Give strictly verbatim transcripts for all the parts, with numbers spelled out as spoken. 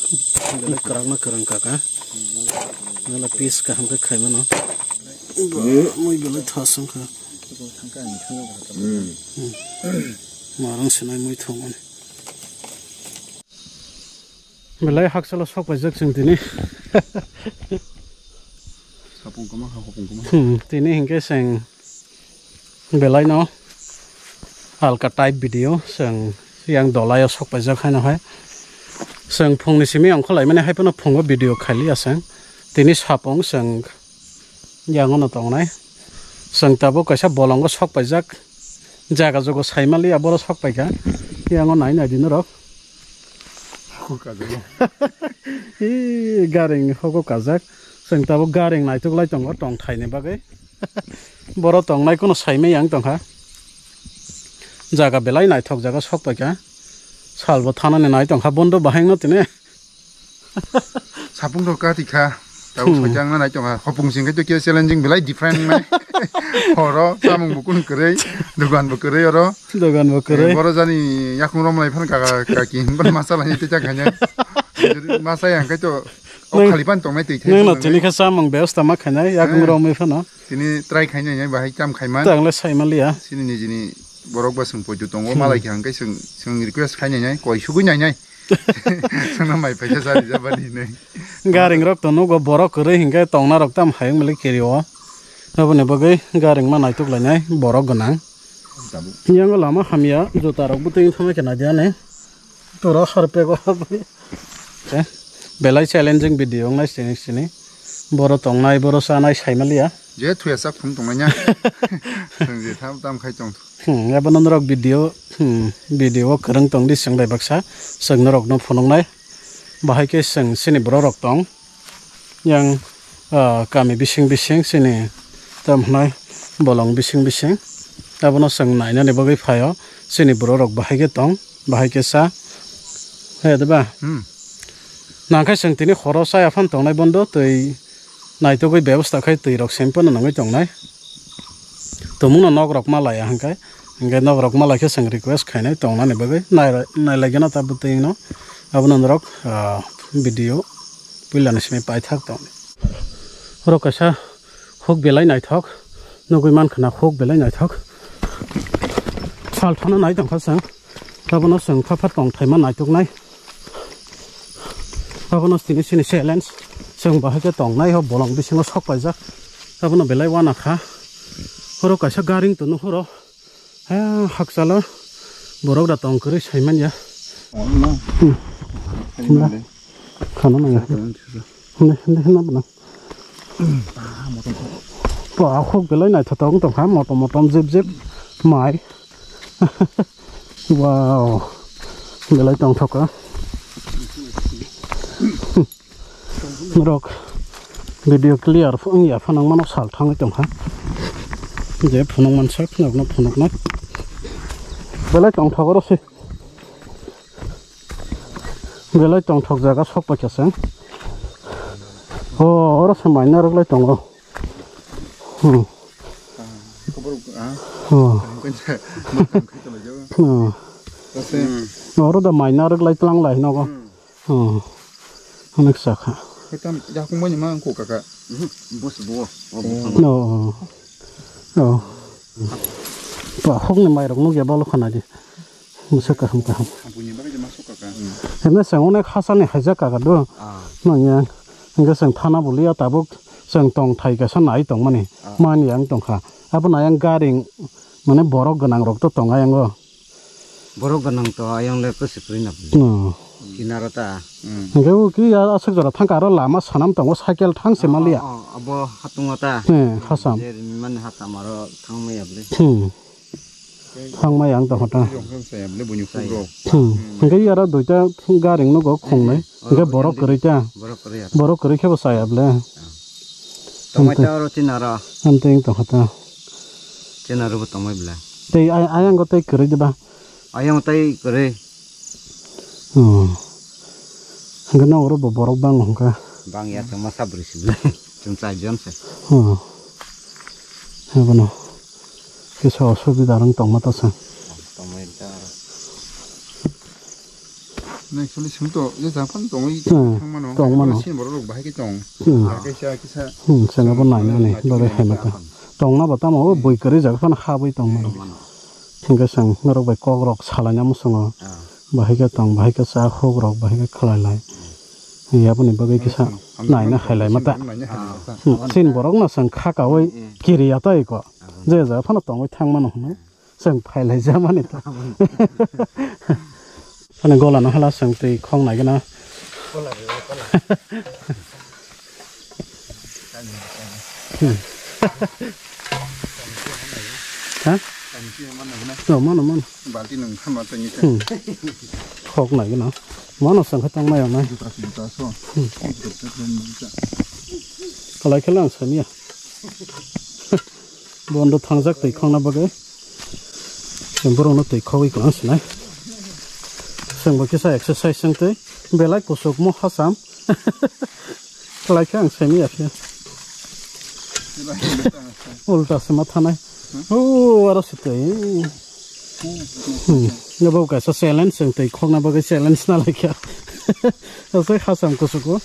Belai kwrang no kwrang kaka. Nala piece kaham khe khaimano. Mui belai thasung kha. Marang sinai mui thumani. Belai haksalo sok paijak chwng tini. Sapung kwma kha, hopung kwma. Hmm, tini hinkhe chwng belai no alka type video chwng yang dolai o sok paijak haino hai. Chwng phung ni simi ongkhor lai mani hai phano phungo video khaili aswng. Tini sapung chwng yang ono tongnai. Chwng tabuk kaisa bolongo sok paijak. Jaga jogo saimaliya boro sok paikha. Yang o nai nai di norok. Hoko kajak. Ee, garing hoko kajak. Chwng tabuk garing naituk lai tongo tongthai ni bagwi. Boro tongnai kuno saimai yang tongkha. Jaga belai naithok jaga sok paikha. Salbo thanani nai tongkha bondo bahai no tini. Sapung rok kati kha. Tau Hmm. Soitang na nai tongkha. Hopung sing khe to khe challenging belai different nai. Horo samung bo kun kwrwi, dogan bo kwrwi oro. Dogan bo kwrwi. Eh, boro jani yakung rom lai phan kaka kaki hin ban masa lai tei chak hanya. Masa yang khe to o Nang- khali pan tongnai tei thai Nang no tini khe samung bebosta ma khainai yakung Eh. Rom mai phano. Tini try khainai nai bahai kam khaiman. Tang le saimaliya. Sini nijini borok ba sung poito tongo Hmm. Malai khe hangkai sung, sung request khainai nai koi sugui nai nai. Sangna mai paisa sari jabani hinwi. Garing rok to nugo borok kwrwi hinkhe tongna rok tam hayung mili kiri o. Aboni bagwi garing ma naituk lainai borok gwnang. Tabuk. Yango lama hamya juta rok bwtwi thangwi khe naidi ani. Toro harpego. Eh, belai challenging video wngnai sini sini. Boro tongnai, boro chanai saimaliya. Je thuya sak phung tongmanya. Chwng je tham tam khai tong. Hmm, abo norok video, hmm, video o kwrwng tong di chwng bai baksa. Chwng norok no phunuknai. Bahai khe chwng chini borok rok tong. Yang, ah, kami bising bising chini tam hwnai bolong bising bising. Abono chwng nainani bagwi phaio. Chini borok rok bahai khe tong, bahai khe cha. He de ba? Hmm. Nangkhe chwng tini horo chaya phan tongnai bondo twi naitugwi bebosta khai twi rok sempono nangwi tongnai. Tumungno nok rok ma laya hwnkhe, hwnkhe nok rok ma lai khe chwng request khainai tongnani bagwi nai-, nailaigeno ta bwtwino abono norok, ah, video puilani simi paithak tong. Oro kaisa huk belai naithok nugwi mankha na huk belai naithok sal thana nai tongkha chwng. Abono chwng pha pha tongthaima naituknai. Abono sini sini challenge. Chwng bahai khe tongnai ho bolong bisingo sok paijak. Abono belai wana kha. Oro kaisa garing tono horo. Ha, hakchalo borok da tong kwrwi saimanya. Hmm. Khana nang. Hindi, hindi, hindi, hindi. Pa, huk belai naithotok wng tongkha, motom motom jip jip mai. Wow, belai tongthok ka. Norok video clear wngya phano mano sal thangwi tongkha. Je phunuk mansak norokno phunuknai. Belai tongthok oro se. Belai tongthok jaga sok paikha se. O, oro se mai narwk lai tongo. Hmm. Khobor, ah? Oh. Ang kwensa, matang khai tonglaijao. Oh. Ase. Oro da mai narwk lai tlang lai nogo. Hmm. Oh. Onek sakha. Hetam jakung bani ma angko kaka. Mhm. Bos bo. Oh, Oh. bukang. Oh. Oh. Pa hokni mairok nukya balo khana di. Musa kaham kaham. Aboni bagwi ma sok kaka. Hmm. Hemne se onek hasani haijak kaka do. Ah. Nangya. Hingke chwng thana buliya tabuk chwng tong thai kaisa nai tongmani. Ah. Mani yang tongkha. Abo nai yang garing mane borok gwnang rok to tong ayango. Borok gwnang to ayang le kwswk kwrwi na. Hmm. Kinaro ta. Hmm. Hingke o ki ya aswk jora thangka aro lama sanam tongo cycle thang se maliya. Oh, oh, abo hatungo ta. He, hasam. Je rimani hasam aro thangmaya bwle. Hmm. Thangmaya ang tongkha ta. Yong thang saya bwle buini khuk rok. Hmm. Hingke yara duita garing nugo khongnai. Hingke borok kwrwi ta. Borok kwrwi ya. Borok kwrwi khe bo chaya bwle. Tongmai ta aro chinaro. Amteng tongkha ta. Chinaro bo tongmai bwle. Tei ay-, ayang go tei kwrwi de ba. Ayang tei kwrwi. Hmm. Hingke na oro bo borok bang hingka. Bang ya chwng masa bwrwi si bwle. Chwng chai jon se. Hmm. Hebono. Kisa osubida rang tongma ta sa. Tongmai ta aro. Actually, sum to, je jang phano tongwi Hmm, thang mano. tong mano. Sini borok rok bahai khe tong. Hmm. Bahai khe sa, kisa Hmm, sanga bo nai nani, nai dole nai hai mata. Tong na ba tamo, o bui kwrwi jaga phano habwi tong mano. Tong mano. Hingke sang norok bai kok rok salai na muchungo. Ah. Bahai khe tong, bahai khe cha huk rok, bahai khe khlai lai. Hmm. Aboni bagwi kisa Hmm, hmm. naina hai lai mata. Naina hai lai mata. Hmm, sin borok no sang kha kawi Hmm, hmm. kiri ya tai ko. Ah. Je jaga phano tongwi thang mano hwnwi. Chwng phailaijak mani to. Ani gola no hala chwng twi khok nai gana. Gola, gola. Hmm. Ha? Tangki mana gana? Oh, mano, mano. Balti nung khama tangki. Hmm. Khok nai gana. Mano chwng khe tong nai ang nai. Juta, juta so. Hmm. Kalai khe lang samiya. Bondo thangjak twi khokna bagwi. Chwng borokno twi khogwi kwlwng sinai. Chwngbo kisa exercise wng twi belai kuchukmo hacham. Khlai khe ang simi ya khe. Ulta se ma thanai. O aro se twi. Hmm. Abo kaisa challenge wng twi khokna bagwi challenge na lai kha. Asai hacham kuchugo.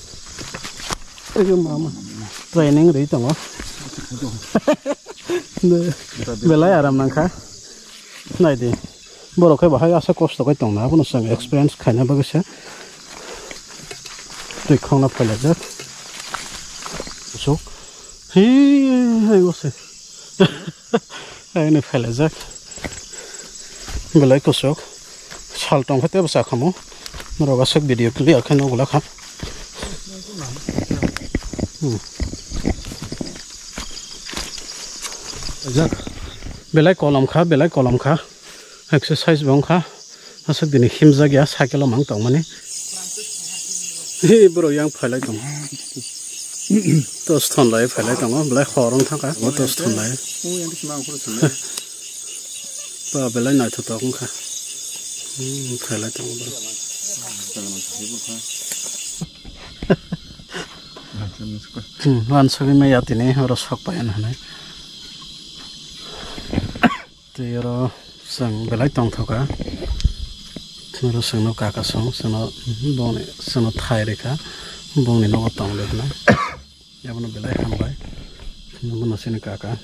Ayo mama. Training ri tongo. Belai aram nangkha. Naidi. Borok khe bahai asa kosto khai tongna, abono chwng experience khaina bagwi se. Twi khongna phailajak. Kusuk. Hi, hai bo se. Haino phailajak. Belai kusuk. Sal tongkha tebo sakhamo. Norok aswk video clear khe nugula kha. Hmm. Jak. Belai kolom kha, belai kolom kha. Exercise bo wngkha. Aswk dini himjak ya, cycle o mang tongmani. Hi, borok yang phailai tongo. Tos thon lai phailai tongo, belai hor wng thangkha, bo tos thon lai. Ba belai naithotok wngkha. Hmm, phailai tongo borok. Hmm, wansugwi maya tini oro sok pai hinwi. Tei oro chwng belai tongthoka. Oro chwngno kaka song, chwngno bongni, chwngno thai rikha, bongni nogo tongdi hwnwi. Abono belai hambai. Bono chini kaka.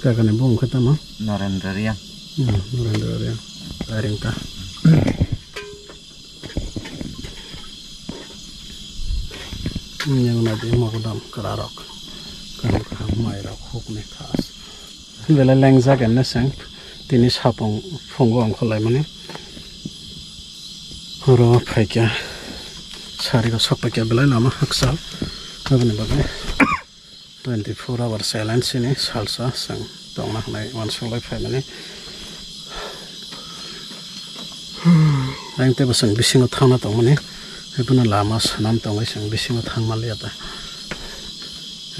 Kakani bung khe tamo? Narendra Reang. Hmm, Narendra Reang. Airing ta. Yang nadi mogodam kwrarok. Kwrwng kwrwng mairok hukni thas. Belai lengjak enne seng. Tini sapung phungo ongkhorlaimani. Oro phaikya. Sariko sok paikya belai lama haksa. Aboni bagwi. Twenty four hour silence ni salsa chwng tongna hwnwi uansuk lai phaimani. Ang teibo chwng bisingo thangna tongmani, haiphano lama swnam tongwi chwng bisingo thang manliya ta.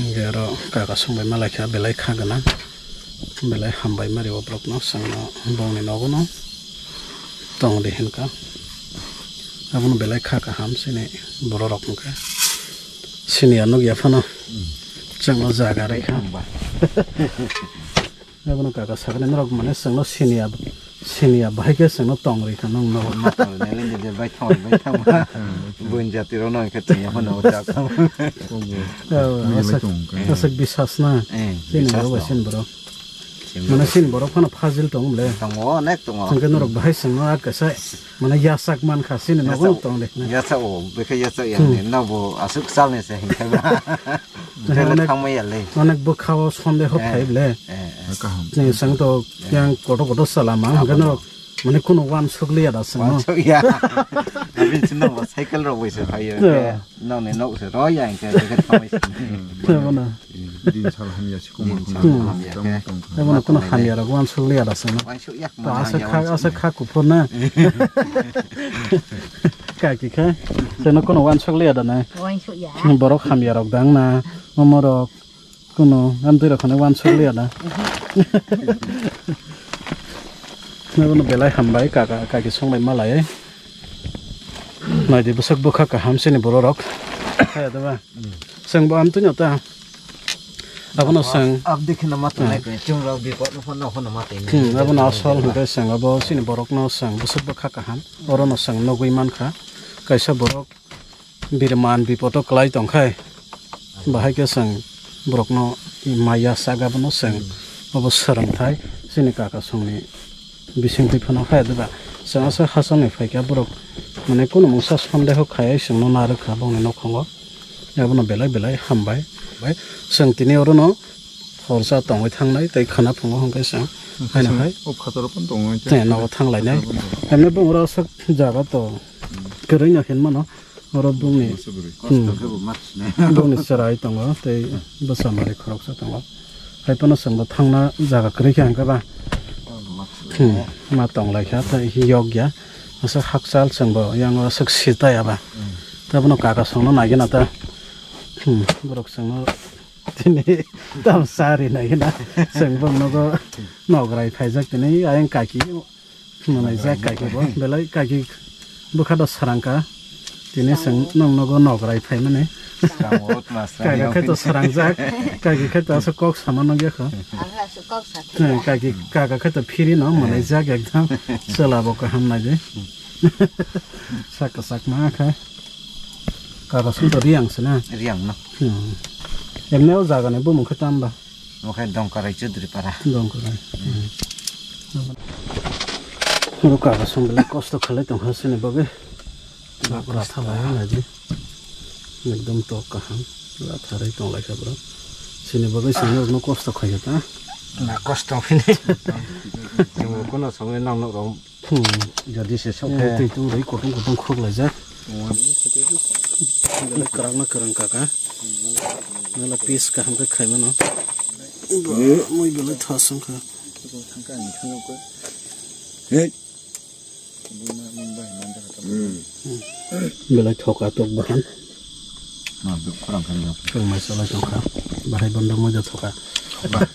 Hwnkhe oro kaka songbai malaikha belai kha gwnang, belai hambai mari o borokno chwngno bongni nogono tongdi hinka. Abono belai kha kaham chini bororok hwnkhe. Siniya nukya phano. Hmm. Chwngno jaga rikha. Tongba. Abono kaka sakani norok mane chwngno siniya, siniya bahai khe chwngno tong rikha nong nogo. Ma tong rikha nini je bai thang bai thang ba. Hmm. Buin jati rok no khe tongya phano jak. Kobo. Oh, mui bai aswk, tong kha. Aswk bisas na. Eh, chini bisas borok bai tong. Chini borok. Mane chini borok phano fajil tong le. Tongo, onek tongo. Chwngkhe norok bahai chwngno a kaisa mane yasak man kha chini nogo tong de. Yasak o, bekhe yasak ya Hmm. ne, nobo aswk chal ne se hinkhe ba. Onek, thangma ya le. Onek bwkha o sonde hok Eh, khai le. Eh, eh. Kaham. Chini chwng to yang kotor kotor sala ma, hwnkhe norok mane kuno uansuk liya da chwngno. Uansuk ya. Abin chwngno bo cycle rok bai se phaio. Yeah. Nokni nok se rw ya hinkhe, hinkhe thangwi se. Tei bono. Din sal hamya se koma Din sal hamya khe. Tamo tong kha. Tei bono kuno hamya rok uansuk liya da chwngno. Uansuk ya, To aswk kha, hamya aswk kha kuphur na. Kaki kha. Chwngno kuno uansuk liya da na. Uansuk ya. Borok hamya rok dang na. Omo rok. Kuno amtwi rok khani uansuk liya na. Nono belai hambai kaka kaki songlai malai. Naidi bwswk bwkha kaham chini bororok. Kaya da ba? Chwng bo amtwi no ta. Abono chwng, abdi kheno ma tongnai, hmm, khe chwng rok bipot no phano phano ma tongnai. Hmm, abono asol hwnkhe chwng abo chini borokno chwng bwswk bwkha kaham, orono chwng nugwi mankha. Kaisa borok birman bipoto kwlai tongkhai, bahai khe chwng borokno maya sak abono chwng, hmm, obo swrwngthai chini kaka songni bisingtwi phano hai diba. Chwng aswk hachal ni phaikha borok, mane, kunu mungsa sondeho khaiwi chwngno narwkha bongni nokhango. Abono belai belai hambai. Bai, chwng tini orono horsa tongwi thangnai tei khwna phungo hwnkhe chwng haino hai o phataro phano tongwi tei nogo thanglainai. Phataro phano tongo. Emne bongora aswk jaga to kwrwino hinmano. Oro bongni, hmm, bongni chwrai tongo tei bwsa mari khoroksa tongo. Hai phano chwngbo thangna jaga kwrwi khe hwnkhe ba, hmm, ma tonglaikha tei yok ya. Aswk hakchal chwngbo yang aswk sitaya ba. Tabukno kaka songno naigwna ta. Hmm, borok chwngno tini tamsa ri naigwna. Chwng bongnogo nograi phaijak tini ayang kaki. Manai jak kaki bo, belai kaki bwkha do sarangka. Tini chwng nwng nogo nograi phaimani. Kaka khe to sarangjak, kaki khe to aswk kok sama nugya kho. Kaki, kaka khe to phiri no manai jak ekdam. Chwla bo kaham nai de. Sak sak ma kha. Kaka song to Riang se na? Riang no. Hmm. Emne o jaga ni bumung khe tamba? Omo khe Dongkarai Chaudhuri Para. Dongkarai. Hmm. Oro kaka song belai kosto khalai tongkha chini bagwi. Bak rathalai nai di. Ekdom tok kaham. Ratharwi tonglaikha bro. Chini bagwi chwng norokno kosto khaikha ta. Na kosto phini. Chwng kuno songwi nang norok. Hmm. Jadi se sok khe. Twi twi rwi kutung kutung khuk laijak. Kwrang na kwrang kaka. Nala piece kaham khe khaimano. Mui belai thasung kha. Hey. Belai thoka tok bahan. Ma buk khorang khan no. Chwng mai salai tongkha. Bahai bondo mui da thoka. Bah.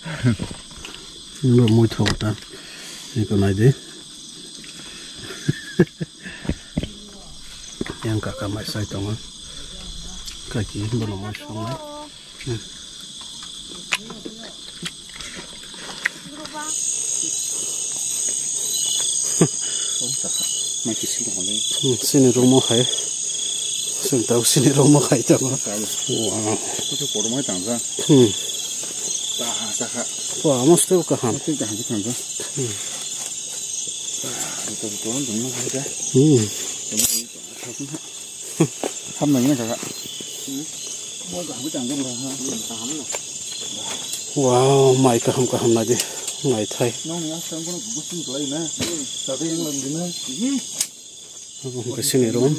Bo mui thoka ta. Eko nai de. Yang kaka mai sai tongo. Kaki bono mai songnai. Hmm. Hmm, sini room o hai. Sini tau sini room o hai tamo. Wow. Kuchu kotor mai tangsa. Hmm. Wah, mostel kaham. Mostel kaham kaham. Hmm. Hmm. Hamnai na kaka. Wow, mai kaham kaham nai di. Mai thai. Nong ni asam kono busing kelai na. Tadi yang lagi na. Obo hwnkhe chini room.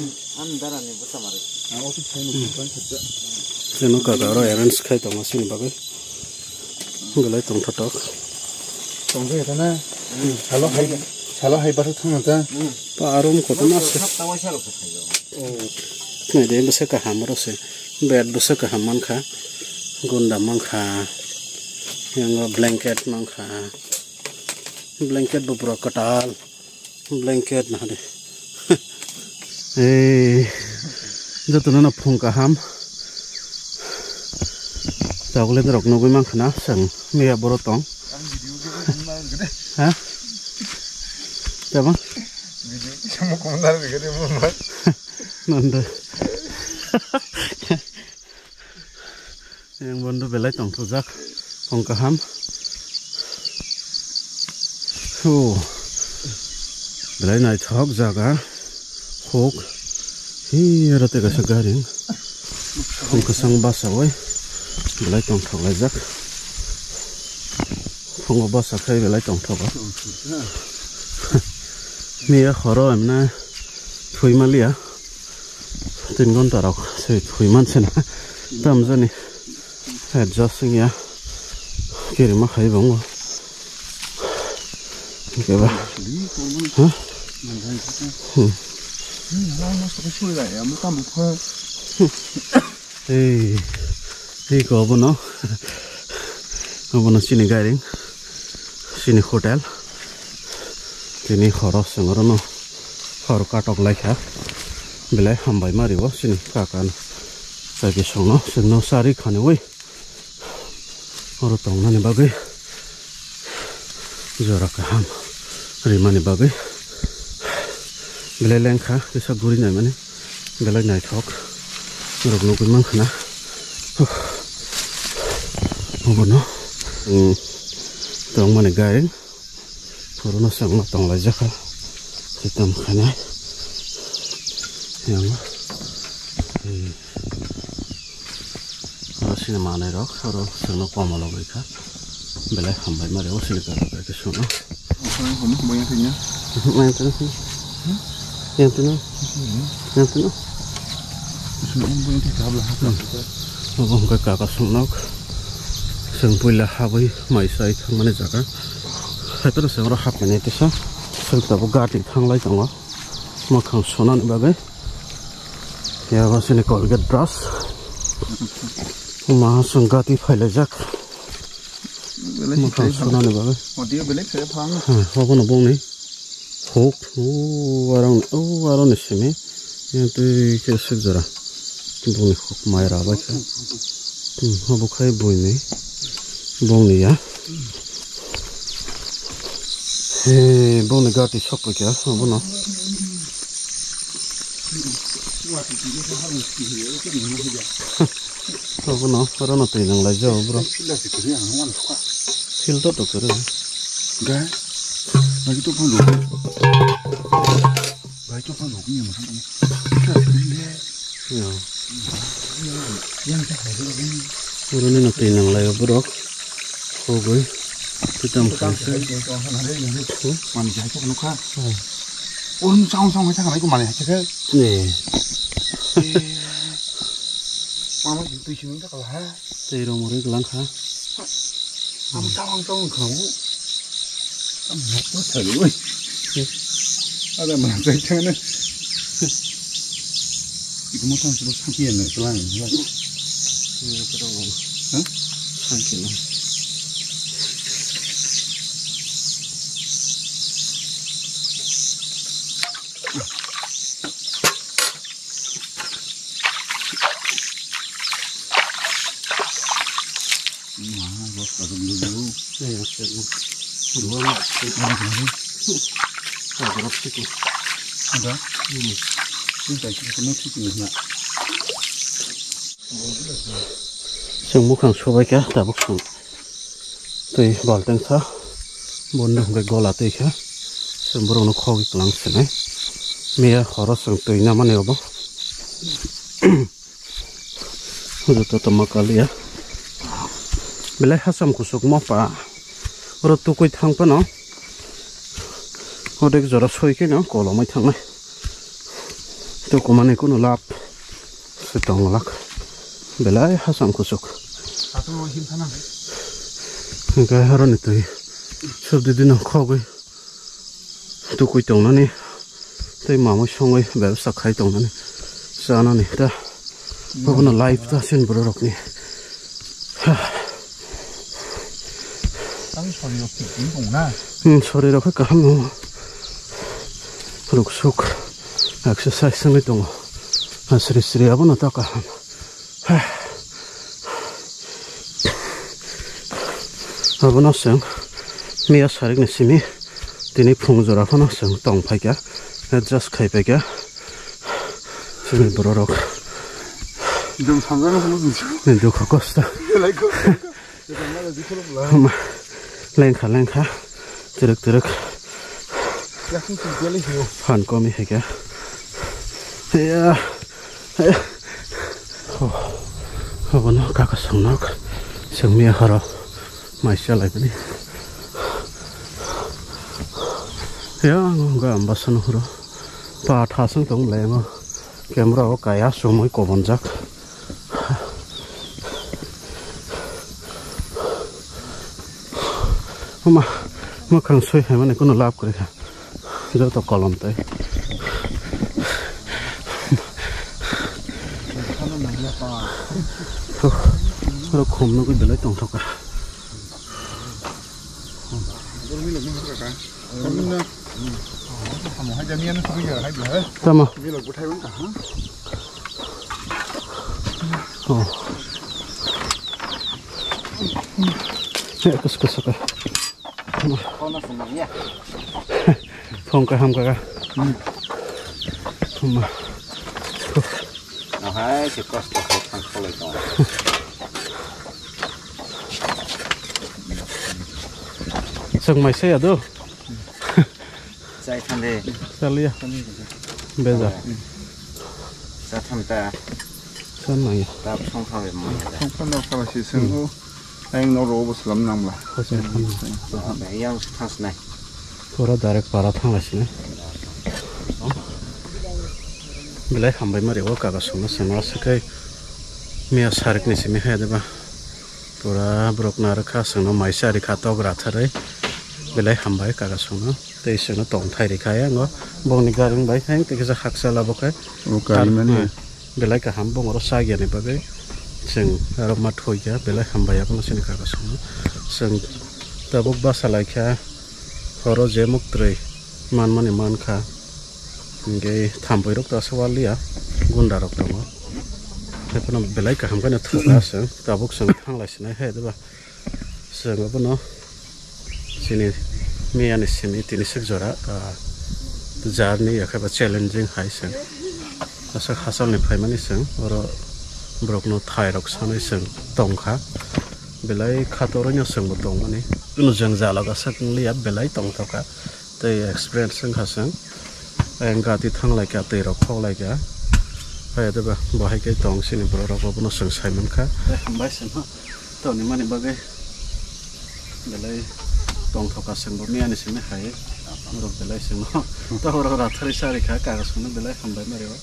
Chini kaka oro arrange khai tongo chini bagwi. Belai tongthotok. Tongthai khana. Salo hai, salo hai bathak thangna ta. Pa room kotorma se. Nai de bwswk kaham oro se. Bed bwswk kaham mankha. Gunda mankha. Yang blanket mankha. Blanket bo pura kwtal. Blanket na de. Ei, jotono no phung kaham. Chocolate rok nugwi mankha na chwng miya boro tong. Ha? Tamo? Nonde. Yang bondo belai tongthokjak, tong kaham. Hu. Belai naithok jaga. Huk. Hi, aro tei kaisa gari. Hum kwchang basa oi. Belai tongthok laijak. Phungo basa khai belai tongthogo. Miya horo emna thwi maliya. Tin ghonta rok se thwi manse na. Tamjani. Adjust wngya. Kirima khai bongo. Keba. Ha? Hmm. Ei, ei ko abono. Abono chini gairing. Chini hotel. Tini horo sengorono hor katok laikha. Belai hambai mario chini kakano. Chai bisongno chwngno sari khaniwi. Oro tongnani bagwi jora kaham rimani bagwi belai lengkha kisa guri naimani belai naithok norok nugwi mankha na. Huh. Obono, hmm, tongmani gari. Phuruno chwngno tonglaijak kha. Tei tongkhainai. Yang. Hmm. Oro sini manwi rok, oro chwngno komo logwi kha. Belai hambai mari o sini kara kara khe chwngno. Yang tino. Yang tino. Yang tino. Obo hwnkhe kaka chwngno. Chwng puila habwi mai chai thangmani jaga. Haiphano chwng oro hapmani tisa. Chwng tabuk gati thanglai tongo. Mwkhang sunani bagwi. Yabo chini Colgate brush. Maha chwng gati phailaijak. Mwkhang sunani bagwi. Audio belai khe phang. Ha, obono bongni. Huk, o arong, o aroni simi. Yang twi khe sik jora. Bongni huk mai rabai kha. Hmm, obo khai buini. Bongni ya. He, bongni gati sok paikha, obono. Obono, orono twi nang lai jao, bro. Filter to kwrwi. Ga. Lagi to phano. Bai to phano ni mo. Yo. Yang ta hai. Orono no twi nang lai borok. Hogoi. Twitam khaisa. Man jai to nukha. Oh. Oro chang chang hai thang nai ko mane hai khe. Ne. Mama twi sini ta kala ha. Tei rong rwgwlangkha. Ang tawang tawang kha o. Ang nok no sari oi. Ada mana cai chana. Iku mo tang subo sangki ya na kelang. Ha? Sangki na. Chwng mukhang subaikha tabuk chwng. Twi balteng kha, boni hwnkhe gola twi kha, chwng borokno khogwi kwlang sinai. Miya horo chwng twi namani obo. Joto tongma kaliya. Belai hacham kuchukma pa. Oro tukui thang phano. Odek jora soi kheno kolomai thangnai. Tukumani kunu lab. Se tongwlak. Belai hacham kuchuk. Hingke haroni twi. Sobdi dino khogwi. Tukui tongnani. Tei mamui songwi bebsa khai tongnani. Chanani ta. Obono life ta sin bororokni. Ang sorry rok thik wng tong na. Hmm, sorry rok khe kaham no. Ruksuk exercise wngwi tongo. Asri sri abono ta kaham. Abono chwng miya sarikni simi tini phung jora phano chwng tong phaikha, adjust khai phaikha chini bororok. Dukha kosto. Lengkha lengkha twrwk twrwk. Phan komi hai khe. Ya. Obono kaka songnok. Sengmiya horo. Mai chalai bini. Ya, ang ga ambasano horo. Pa thasang tong lai mo. Camera o kaya somoi kobonjak. Huma, mwkhang soi hai mani kunu lab kwrwi kha. Joto kolom tei. Huh, oro khum nugwi belai tongthok kha. Tamo. Oh. Kus kus ka. Phone kaham kaka. Hmm. Ma. Ahai, se kosto khe thang kholai tong. Chwng mai se ado. Chai thang de. Chaliya. Beja. Cha thang ta. Chan nang ya. Ta song kha be mo. Song kha no kha si sung. Ang no ro bo salam nang la. Yang thas nai. Pura direct para thang la sini. Belai hambai mari o kaka songno sengma sekai miya sarik ni simi hai deba. Pura borok narwkha songno maisa rikha tok ratharwi. Belai hambai kaka songno. Tei songno tongthai rikha yango. Bongni garing bai khai tei kisa haksa labo khai. O kari mani. Belai kaham bongoro sagyani bagwi chwng aro ma thoikha belai hambai abono chini kaka songno chwng tabuk basa laikha horo je muktwi manmani mankha hinkhe thampui rok ta swaliya gunda rok tongo haiphano belai kaham kheno thokha chwng tabuk chwng thanglai sinai hai diba. Chwng abono chini miyani simi tini sik jora, ah, jarni yakhe ba challenging hai chwng. Aswk hachalni phaimani chwng oro borokno thairok sanwi chwng tongkha. Belai khatorokno chwngbo tongmani. Chwng jalok aswk wngliya belai tongthokha. Tei experience wngkha chwng. Ayang gati thanglaikha, twi rok khoklaikha. Hai diba, bo hai khe tong sini borok rok, bono chwng sai mankha. Tei hambai se no, toni mani bagwi belai tongthokha chwng bo miyani simi hai. Norok belai chwng no, to borok rathari sari kha, kaga songno belai hambai mari o.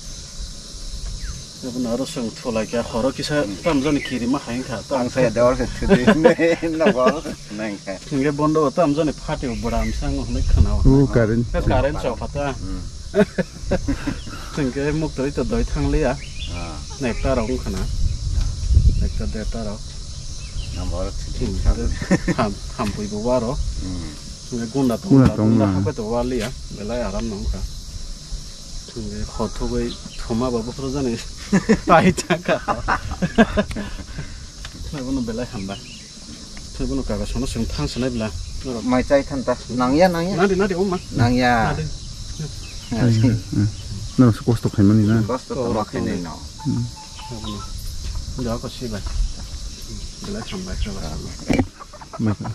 Abo naro chwng thulai kha, horo kisa tamjani kirima hai wngkha. Ang saya dewar se thudi, nogo nang kha. Hingke bondo o tamjani phatio bwra msang hwnwi khwnao. O current. He current chok hata. Hmm. Hingke muktwi to doi thangliya. Ah. Nekta rok wngkha na. Nekta derta rok. Number Hmm, ham, hampui bo waro. Hmm. Hingke gunda to Gunda gunda, tong gunda ma. Hape to waliya. Belai aram no wngkha. Hingke hothogwi thoma babu phuru jani. Tai thangkha. Abono belai hambai. Tei bono kaga sono chwng thang sanai bla. Mai chai than ta. Nangya, nangya. Nadi, nadi, oma. Nangya. Nadi. Nadi. Hmm, hmm. Norok se kosto khaimani na. Kosto to ma khainai no. Hmm. Abono. Jaga ko sibai. Belai hambai, belai hambai. Mai ka.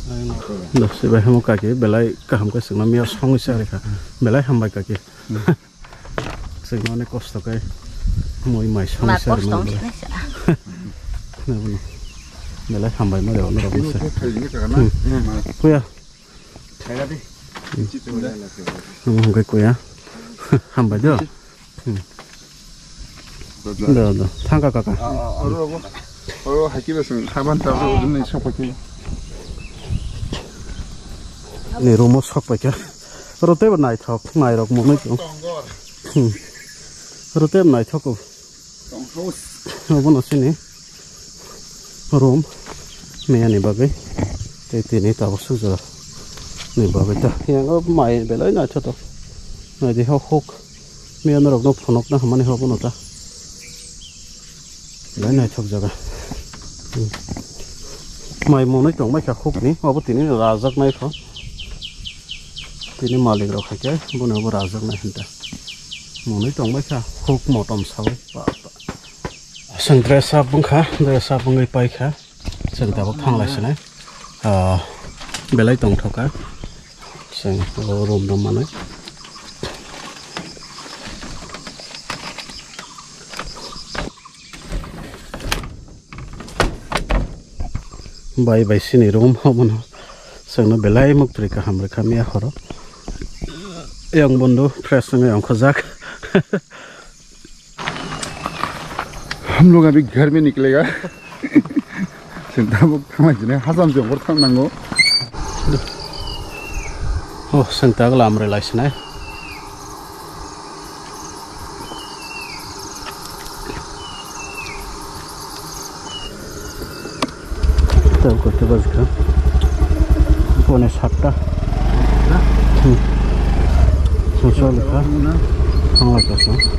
Ai no. Lo sibai hamo kaki belai kaham ka singma miya song isa rekha. Belai hambai kaki. Hmm. Chwng mane kosto khe mui mai song Ma ser kosto mani wng bwle. Sinai sa. Nabwno. Belai hambai ma reo norok Bini se. Khe khaijini kaka na? Hmm. Hmm. Kuya. Khaira di. Hmm. Chitwng wngkha. Omo hwnkhe kuya. Hambai do. Hmm. Do, do. Thangka kaka. Ah, ah, ah. Oro, oro. Oro hai kiba sing haban ta oro jumni sok paikhe. Ni room o sok paikhe. Oro teibo naithok, nairok mwnwi tong. Hmm. Oro teibo naithok o. Obono sini room meyani bagwi. Tei tini tabuk sukjak ni bagwi ta. Yang o mai belai naithotok. Naidi ho huk. Miya norokno phunukna hwnmani obono ta. Belai naithok jaga. Hmm. Mai mwnwi tongbaikha hukni, obo tini rajaknai kho. Tini malik rok hai khe, bono obo rajaknai hinta. Mwnwi tongbaikha huk motom sawi. Ba, ba. Aswng dress up wngkha, dress up wngwi paikha. Chwng tabuk thang lai sinai. Ah, belai tongthok kha. Chwng o room no manwi. Bai bai sini room obono. Chwngno belai muktwi kaham rwkha miya horo. Yang bondo fresh wngwi ongkhojak. हम लोग अभी घर में निकलेगा। Chwng tabuk thang lai sinai, hacham se ongkhor thang nango. Oh, chwng tabuk lamrwi lai sinai. Tabuk koi ta bajikha? Pone satta. Hmm. Sosol kha. Thang lai kha.